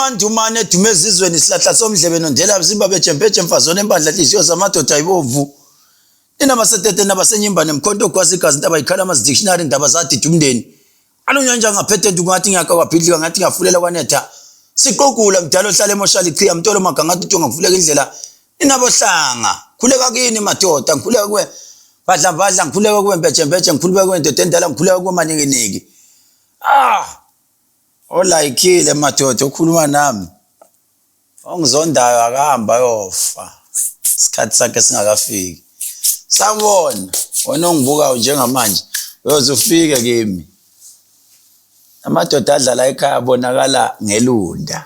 Umandumane edume ezizweni isihlahla somdlebe nondela mzimba bejembeje mfazona empandla nhliziyo zamadoda ayibomvu. Nina basetete nabasenyimba nemkhonto ogwaza igazi intaba ikhala amazi dictionary indaba zadida umndeni. Alunywa nje ngaphethe ntu ngathi ngiyaka kwabhidlika ngathi ngiyafulela kwanetha. Siqokula mdala ohlala emoshali chiya mtolo magangathi uthi ngakuvuleka indlela. Ninabohlanga khuleka kini madoda ngikhuleka kuwe badla badla ngikhuleka kuwe mbeje mbeje ngikhuleka kuwe ndoda endala ngikhuleka kuwe manikiniki. Ah olayikile madoda okhuluma nami ongizondayo akahamba ayofa isikhathi sakhe singakafiki sawubona wena ongibukayo njengamanje uyoze ufike kimi amadoda adlala ekhaya abonakala ngelunda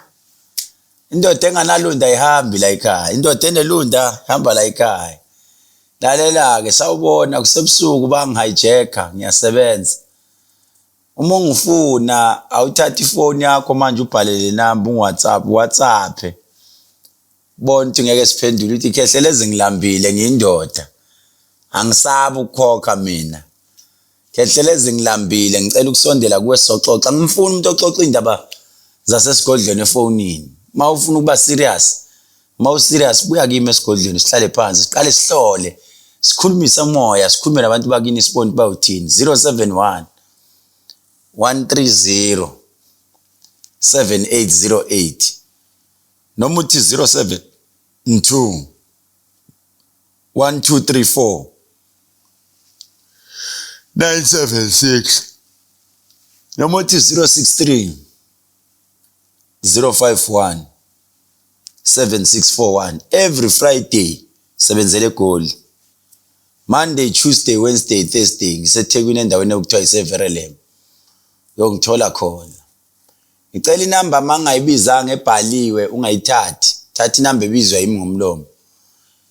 indoda enganalunda ayihambi la ekhaya indoda enelunda ihamba la ekhaya lalela-ke sawubona kusebusuku bangihijacka ngiyasebenza Uma ungifuna awuthathe ifoni yakho manje ubhale le namba ungu-WhatsApp, WhatsApp. Bona ukuthi ngeke siphendule uthi Khehlelezi ngilambile ngiyindoda. Angisabi ukukhokha mina. Khehlelezi ngilambile ngicela ukusondela kuwe soxoxa. Angimfuni umuntu oxoxa iy'ndaba zasesigodlweni efonini. Uma ufuna ukuba serious, uma u-serious buya kimi esigodlweni sihlale phansi siqale sihlole sikhulumise umoya sikhulume nabantu bakini sibone ukuthi bayuthini 071 130 7808 noma uthi 072 1234 976 noma uthi 063 051 7641 every Friday sebenzele eGoli Monday Tuesday Wednesday Thursday ngiseThekwini endaweni okuthiwa iseVerelem yongithola khona ngicela inamba mangayibizanga ebhaliwe ungayithathi thatha inamba ebizwa yimi ngomlomo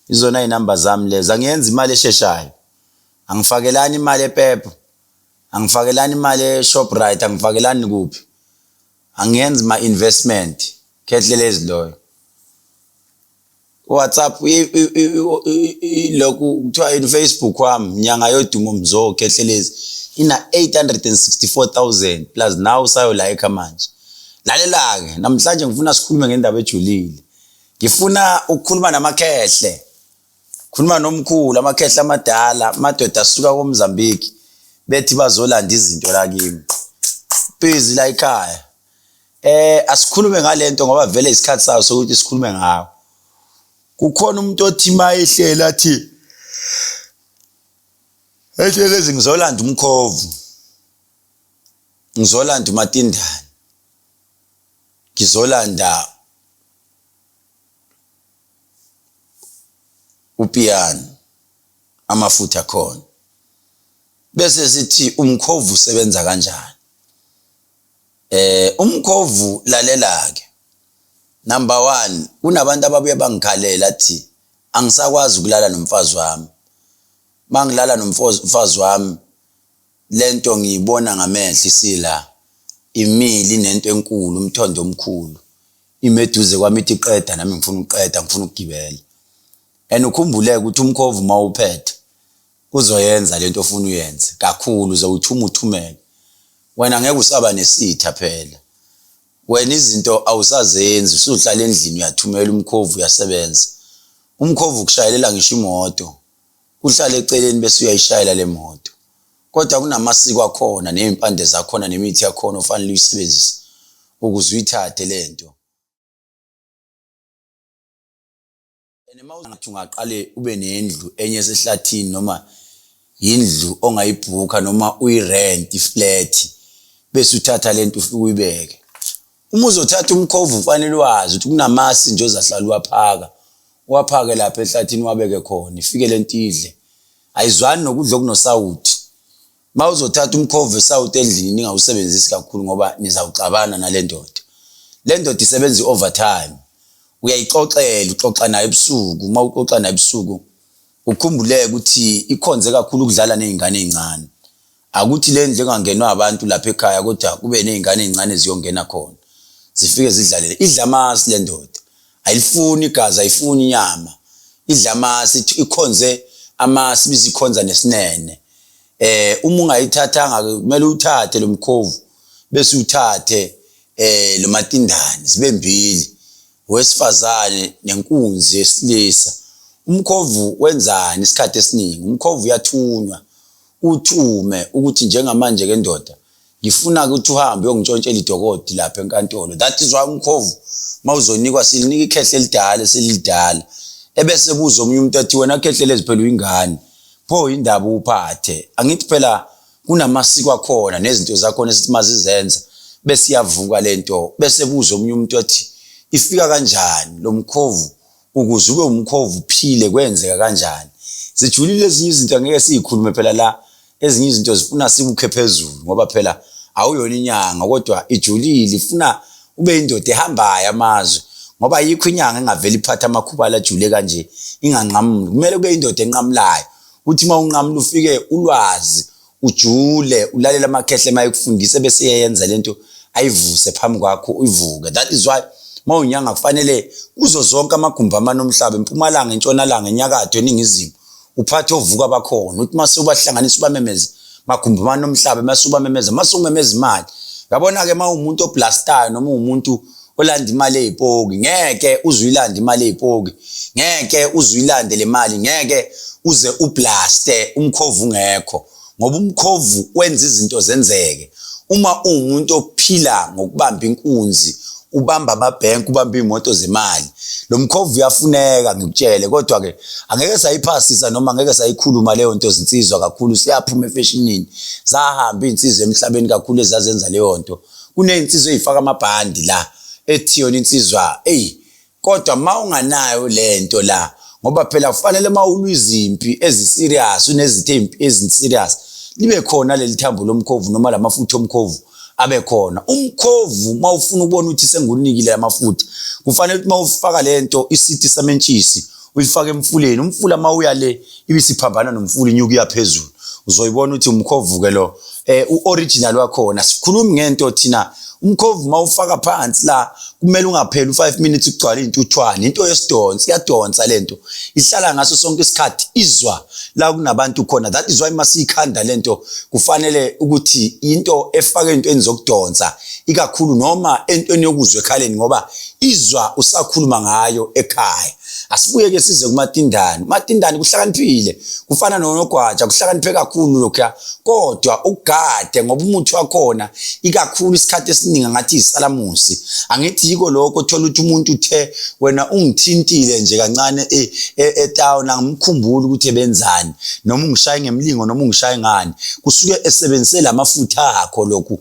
izona inamba zami lezo angiyenzi imali esheshayo angifakelani imali ePep angifakelani imali eShoprite angifakelani kuphi angiyenzi ma investment Khehlelezi loyo WhatsApp lokhu kuthiwa in Facebook wami nyanga yodumo mzo Khehlelezi ina 864,000 plus now usayo like manje lalela ke namhlanje ngifuna sikhulume ngendaba ejulile ngifuna ukukhuluma namakhehle khuluma nomkhulu amakhehle amadala amadoda asuka koMozambique bethi bazolanda izinto la kimi busy la ekhaya Eh asikhulume ngalento ngoba vele isikhathi sayo sokuthi sikhulume ngawo. Kukhona umuntu othi mayehlela athi Ehlelezi ngizolanda umkhovu. Ngizolanda umatindane. Ngizolanda upiyano amafutha khona. Bese sithi umkhovu usebenza kanjani? Eh umkhovu lalela ke. Number 1 kunabantu ababuye bangikhalela athi angisakwazi ukulala nomfazi wami. Mangilala nomfazi wami lento ngiyibona ngamehlo isila imili nento enkulu umthondo omkhulu ime eduze kwami ithi qeda nami ngifuna ukuqeda ngifuna ukugibela and ukhumbuleke ukuthi umkhovu mawuphethe uzoyenza lento ofuna uyenze kakhulu uzowuthuma uthumele wena ngeke usaba nesitha phela wena izinto awusazenzi usuhlala endlini uyathumela umkhovu uyasebenza umkhovu ukushayelela ngisho imoto uhlale eceleni bese uyayishayela le moto kodwa kunamasiko akhona nezimpande zakhona nemithi yakhona ofanele uyisebenzise ukuze uyithathe lento And uma ungathi ungaqale ube nendlu enye esehlathini noma yindlu ongayibhukha noma uyirent iflat bese uthatha lento ufike uyibeke. Uma uzothatha umkhovu ufanele wazi ukuthi kunamasi nje ozahlala uwaphaka. Uwaphake lapha ehlathini uwabeke khona ifike lento idle. Ayizwani nokudla okunosawuti. Uma uzothatha umkhovu esawuti endlini ningawusebenzisi kakhulu ngoba nizawuxabana nale ndoda. Le ndoda isebenza i-overtime. Uyayixoxela, uxoxa nayo ebusuku. Uma uxoxa nayo ebusuku ukhumbuleke ukuthi ikhonze kakhulu ukudlala ney'ngane ey'ncane. Akuthi le ndlu engangenwa abantu lapha ekhaya kodwa kube ney'ngane ey'ncane eziyongena khona. Zifike zidlalele. Idla amasi le ndoda. Ayilifuni igazi, ayifuni inyama. Idla amasi, ikhonze amasi bise ikhonza nesinene. Eh uma ungayithathanga ke kumele uthathe lo mkhovu bese uthathe Lomatindane zibe mbili, wesifazane nenkunzi yesilisa. Umkhovu wenzani isikhathi esiningi? Umkhovu uyathunywa, uthume ukuthi njengamanje ke ndoda ngifuna ukuthi uhambe uyongintshontshela idokodi lapha enkantolo. That is why umkhovu mawuzonikwa silinika ikhehle elidala eselidala, ebese buza omunye umuntu athi wena khehle lezi phela uyingane, pho indaba uphathe angithi phela kunamasiko akhona nezinto zakhona esithi mazizenza bese iyavuka lento. Bese buza omunye umuntu athi ifika kanjani lo mkhovu, ukuze ube umkhovu uphile kwenzeka kanjani? Zijulile ezinye izinto, angeke siyikhulume phela la. Ezinye izinto zifuna sikukhe phezulu ngoba phela awuyona inyanga, kodwa ijulile, ifuna ube indoda ehambayo amazwe, ngoba ayikho inyanga engavele iphathe amakhubalo ajule kanje inganqamuli. Kumele kube indoda enqamulayo, uthi uma unqamula ufike ulwazi, ujule, ulalele amakhehle uma ekufundisa, bese iyayenza lento ayivuse phambi kwakho, uyivuke. That is why uma unyanga kufanele kuzo zonke amagumbi amane omhlaba, empumalanga, entshonalanga, enyakatho, eningizimu, uphathe ovuka bakhona, uthi mase ubahlanganisa ubamemeze magumbi amane omhlaba, mase ubamemeza, mase umemeza imali. Yabona-ke, uma uwumuntu oblastayo noma uwumuntu olanda imali eyipoki, ngeke uze uyilande imali eyipoki, ngeke uze uyilande le mali, ngeke uze ublaste umkhovu ungekho, ngoba umkhovu wenza izinto zenzeke. Uma uwumuntu ophila ngokubamba inkunzi, ubamba amabhenki, ubamba iy'moto zemali, lo mkhovu uyafuneka, ngikutshele. Kodwa-ke angeke sayiphasisa noma angeke sayikhuluma leyo nto, zinsizwa kakhulu, siyaphuma efeshinini. Zahamba iy'nsizwa emhlabeni kakhulu ezazenza leyo nto. Kuney'nsizwa ey'faka amabhandi la, ethi yona insizwa eyi, kodwa ma unganayo lento la, ngoba phela kufanele uma ulwa izimpi ezi-serious, unezitha ezi-serious, libe khona leli thambo lomkhovu noma lamafutha omkhovu abe khona. Umkhovu uma ufuna ukubona ukuthi sengunikile lamafutha, kufanele ukuthi uma ufaka lento isiti samentshisi uyifake emfuleni, umfula uma uya le ibisiphambana nomfula inyuka iya phezulu, uzoyibona ukuthi umkhovu-ke lo u-original wakhona. Sikhulumi ngento thina. Umkhovu uma ufaka phansi la kumele ungapheli u-5 minutes kugcwala iy'ntuthwane, into yesidonsa iyadonsa lento, ihlala ngaso sonke isikhathi, izwa la kunabantu khona. That is why masiyikhanda lento kufanele ukuthi into efake entweni zokudonsa ikakhulu noma entweni yokuzwa ekhaleni, ngoba izwa usakhuluma ngayo ekhaya. Asibuye ke size kumatindane. Matindane kuhlakaniphile, kufana nonogwaja, kuhlakaniphe kakhulu lokhuya, kodwa ugade ngoba umuthi wakhona ikakhulu isikhathi esiningi ngathi isalamusi. Angithi yiko lokho, thola ukuthi umuntu uthe wena ungithintile nje kancane etown, angimkhumbuli ukuthi ebenzani, noma ungishaye ngemlingo noma ungishaye ngani, kusuke esebenzise lamafutha akho. Lokhu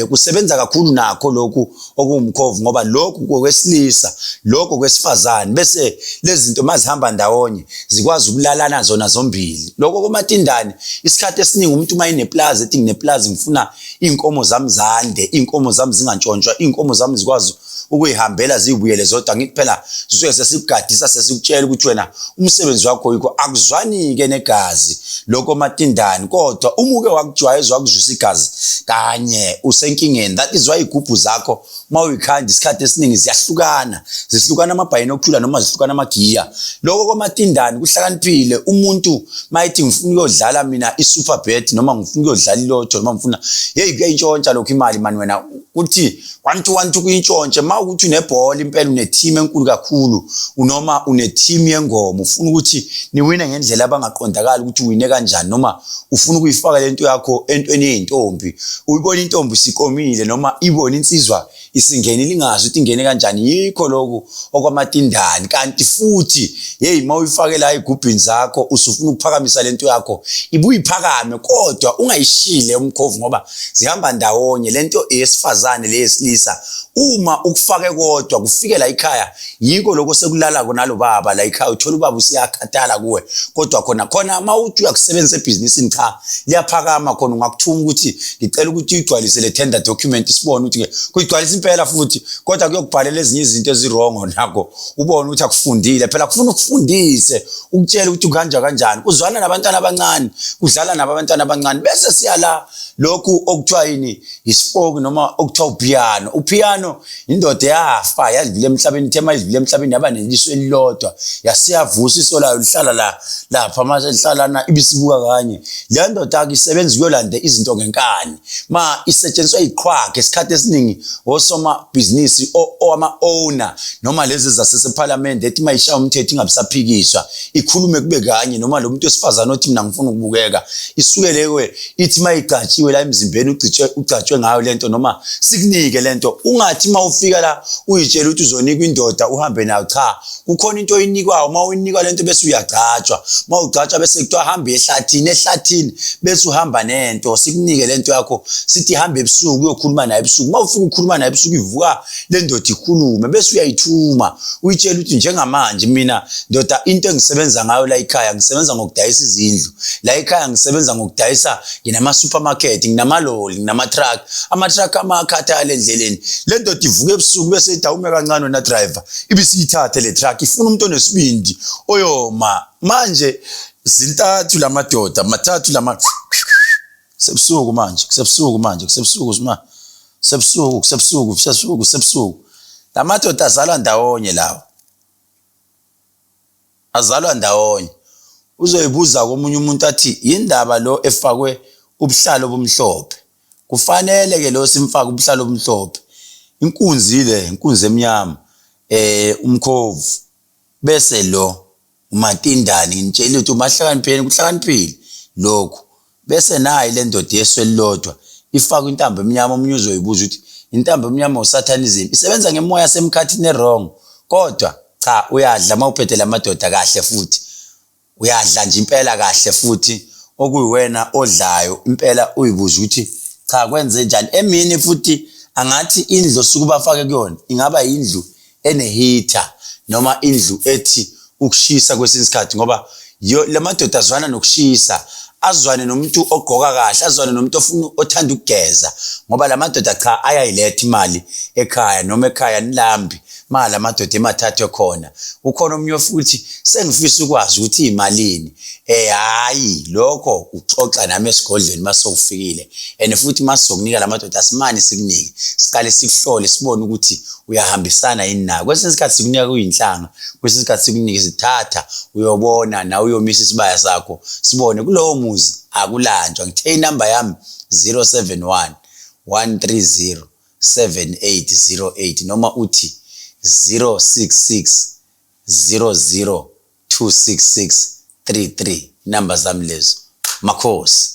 kusebenza kakhulu nakho lokhu okuwumkhovu, ngoba lokhu kokwesilisa, lokho kwesifazane, bese lezi zinto mazihamba ndawonye zikwazi ukulalana zona zombili. Lokho komatindane isikhathi esiningi umuntu uma eneplazi ethi ngineplazi, ngifuna iy'nkomo zami zande, iy'nkomo zami zingantshontshwa, iy'nkomo zami zikwazi ukuyihambela ziyibuyele zodwa, ngithi phela sisuke sesikugadisa, sesikutshela ukuthi wena umsebenzi wakho yikho akuzwani-ke negazi lokho matindane. Kodwa uma uke wakujwayeza, wakuzwisa igazi kanye, usenkingeni. That is why iy'gubhu zakho uma uyikhanda isikhathi esiningi ziyahlukana, zihlukana amabhayinokhula noma zihlukana amagiya. Lokho kwamatindane kuhlakaniphile. Umuntu mayethi ngifuna ukuyodlala mina i-super bet, noma ngifuna ukuyodlala ilotho, noma ngifuna, yeyi, kuyayintshontsha lokho imali mani wena, kuthi 1 2 1 2 kuyintshontshe. Ma ukuthi unebhola impela, une-team enkulu kakhulu noma une-team yengoma, ufuna ukuthi niwine ngendlela abangaqondakali ukuthi uwine kanjani, noma ufuna ukuyifaka lento yakho entweni yey'ntombi, uyibona intombi isikomile noma ibone insizwa isingenile ingazi ukuthi ingene kanjani, yikho lokhu okwamatindane. Kanti futhi hey, uma uyifake la ey'gubhini zakho, usufuna ukuphakamisa lento yakho, ibuye iphakame, kodwa ungayishile umkhovu, ngoba zihamba ndawonye lento eyesifazane leyesilisa. Uma ukufake kodwa kufike la ekhaya, yiko lokho sekulalako nalo baba la ekhaya, uthola ubaba usiyakhathala kuwe. Kodwa khona khona uma uthi uyakusebenzisa ebhizinisini, cha, liyaphakama khona. Ungakuthuma ukuthi ngicela ukuthi uyigcwalise le tender document, sibone ukuthi kuyigcwalisa impela futhi, kodwa kuyokubhalela ezinye izinto ezirongo nakho, ubone ukuthi akufundile phela, kufuna ukufundise, ukutshela ukuthi kuhanjwa kanjani. Kuzwana nabantwana abancane, kudlala nabo abantwana abancane. Bese siya la lokhu okuthiwa yini, isipoki noma okuthiwa upiano. Upiano Umhlano indoda yafa yadlula emhlabeni, ithe mayidlula emhlabeni yaba neliso elilodwa, yasiyavusa iso layo lihlala la lapha mase lihlala ibisibuka kanye. Le ndoda ke isebenza ukuyolanda izinto ngenkani, ma isetshenziswa iqhwaga isikhathi esiningi osoma business owama owner noma lezi zasesephalamende ethi mayishaya umthetho ingabisaphikiswa, ikhulume kube kanye, noma lo muntu wesifazane othi mina ngifuna ukubukeka, isuke lewe ithi mayigcatshiwe la emzimbeni, ugcitshwe ugcatshwe ngayo lento, noma sikunike lento. Ungathi mawufika la uyitshela ukuthi uzonikwa indoda uhambe nayo, cha, kukhona into oyinikwayo. Uma uyinikwa lento bese uyagcatshwa, uma ugcatshwa bese kuthiwa hamba ehlathini, ehlathini bese uhamba nento, sikunike lento yakho, sithi hamba ebusuku uyokhuluma naye ebusuku. Uma ufika ukhuluma naye ebusuku, ivuka le ndoda ikhulume, bese uyayithuma uyitshela ukuthi njengamanje mina ndoda into engisebenza ngayo la ekhaya, ngisebenza ngokudayisa izindlu la ekhaya, ngisebenza ngokudayisa, nginama-supermarket, nginamaloli, nginama-truck, ama-truck amakhathala endleleni. Le ndoda ivuka ebusuku bese ithi awume kancane wena driver, ibisiyithathe le truck. Ifuna umuntu onesibindi oyoma. Manje zintathu lamadoda, mathathu lama, sebusuku manje, kusebusuku manje, kusebusuku sima, sebusuku, kusebusuku, kusebusuku, kusebusuku. Lamadoda azalwa ndawonye lawo, azalwa ndawonye. Uzoyibuza komunye umuntu athi yindaba lo efakwe ubuhlalo obumhlophe, kufanele ke lo simfake ubuhlalo obumhlophe. Inkunzi le, inkunzi emnyama, umkhovu, bese lo umatindane. Ngitshela ukuthi umahlakanipheni, kuhlakaniphile lokhu. Bese nayi le ndoda yeso elilodwa ifakwe intambo emnyama. Omunye uzoyibuza ukuthi intambo emnyama usathanism, isebenza ngemoya semkhathini e-wrong, kodwa cha, uyadla uma uphethe lamadoda kahle, futhi uyadla nje impela kahle, futhi okuyiwena odlayo impela. Uyibuza ukuthi cha, kwenze njani emini? Futhi angathi indlu osuke ubafake kuyona ingaba indlu ene-heater noma indlu ethi ukushisa kwesinye isikhathi, ngoba yo la madoda azwana nokushisa, azwane nomuntu ogqoka kahle, azwane nomuntu ofuna othanda ukugeza, ngoba la madoda cha, ayayiletha imali ekhaya, noma ekhaya nilambi ma la madoda emathathu ekhona. Ukhona omunye futhi sengifisa ukwazi ukuthi imalini. Hayi, lokho uxoxa nami esigodlweni masowufikile, and futhi masizokunika la madoda asimane sikunike, siqale sikuhlole, sibone ukuthi uyahambisana yini nayo. Kwesinye isikhathi sikunika kuyinhlanga, kwesinye isikhathi sikunike sithatha uyobona nawe, uyomisa isibaya sakho, sibone kulowo muzi akulanjwa. Ngithe inamba yami 071 130 7808 noma uthi 066 00 266 33, inamba zami lezo, makhosi.